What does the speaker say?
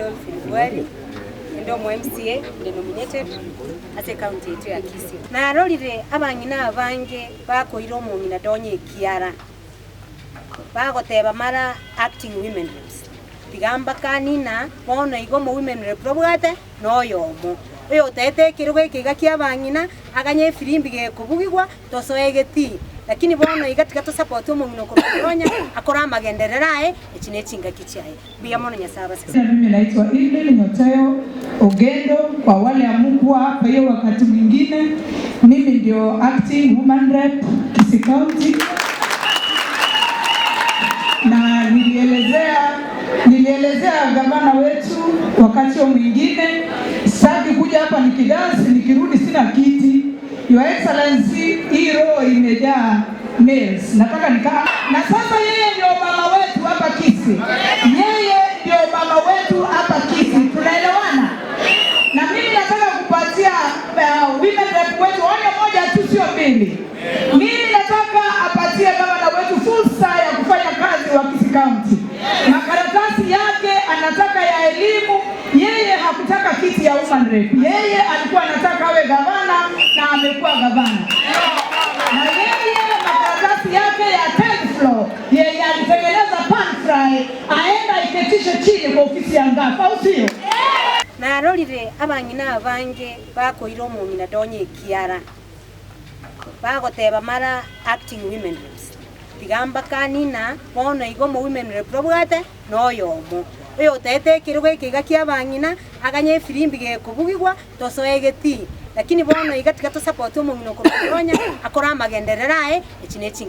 Dolphin Bwari, inde omo MCA inde nominated ase ecounty yaito ya Kisii. Narorire abang'ina abange bakoira omong'ina Donya ekiara, bagoteba mara acting women reps, tiga mbakanie ng'a bono iga omo women rep robwate noyomo, oyotaete ekerogo eke iga kia abang'ina, aganye efirimbi gekobugigwa tosoe egetii. Lakini bono iga tiga tosupport omong'ina okorwa Donya akore amagenderero aye, echi ne chingaki chiaye. Mbuya mono Nyasae abasesenie. Mimi naitwa Evelyn Nyoteo Ogendo. Kwa wale hamkuwa hapa hiyo wakati mwingine, mimi ndio acting woman rep Kisii County, na nilielezea gavana wetu wakati huo mwingine, sitaki kuja hapa nikidansi, nikirudi sina kiti. Your Excellency, hii roho imejaa males, nataka nikaa na sasa. Yeye ndio mama wetu hapa Kisii, yeye ndio mama wetu hapa Kisii, tunaelewana? Na mimi nataka kupatia women rep wetu onyo moja tu, sio mbili. Mimi nataka apatie gavana wetu fursa ya kufanya kazi wa Kisii County. Makaratasi yake anataka ya elimu, yeye hakutaka kiti ya woman rep. Yeye alikuwa anataka awe gavana na amekuwa gavana. Na yeye makaratasi yake ya 10th floor yeye alitengeneza pan fry, aenda iketishe chini kwa ofisi ya Ngafa, au sio? Narorire abang'ina abange bakoira omong'ina Donya ekiara, bagoteba mara acting women reps, tiga mbakanie ng'a bono iga omo women rep robwate noyomo, oyotaete ekerogo eke iga kia abang'ina, aganye efirimbi gekobugigwa tosoe egetii. Lakini bono iga tiga tosupport omong'ina okorwa Donya akore amagenderero aye, echi ne chingaki.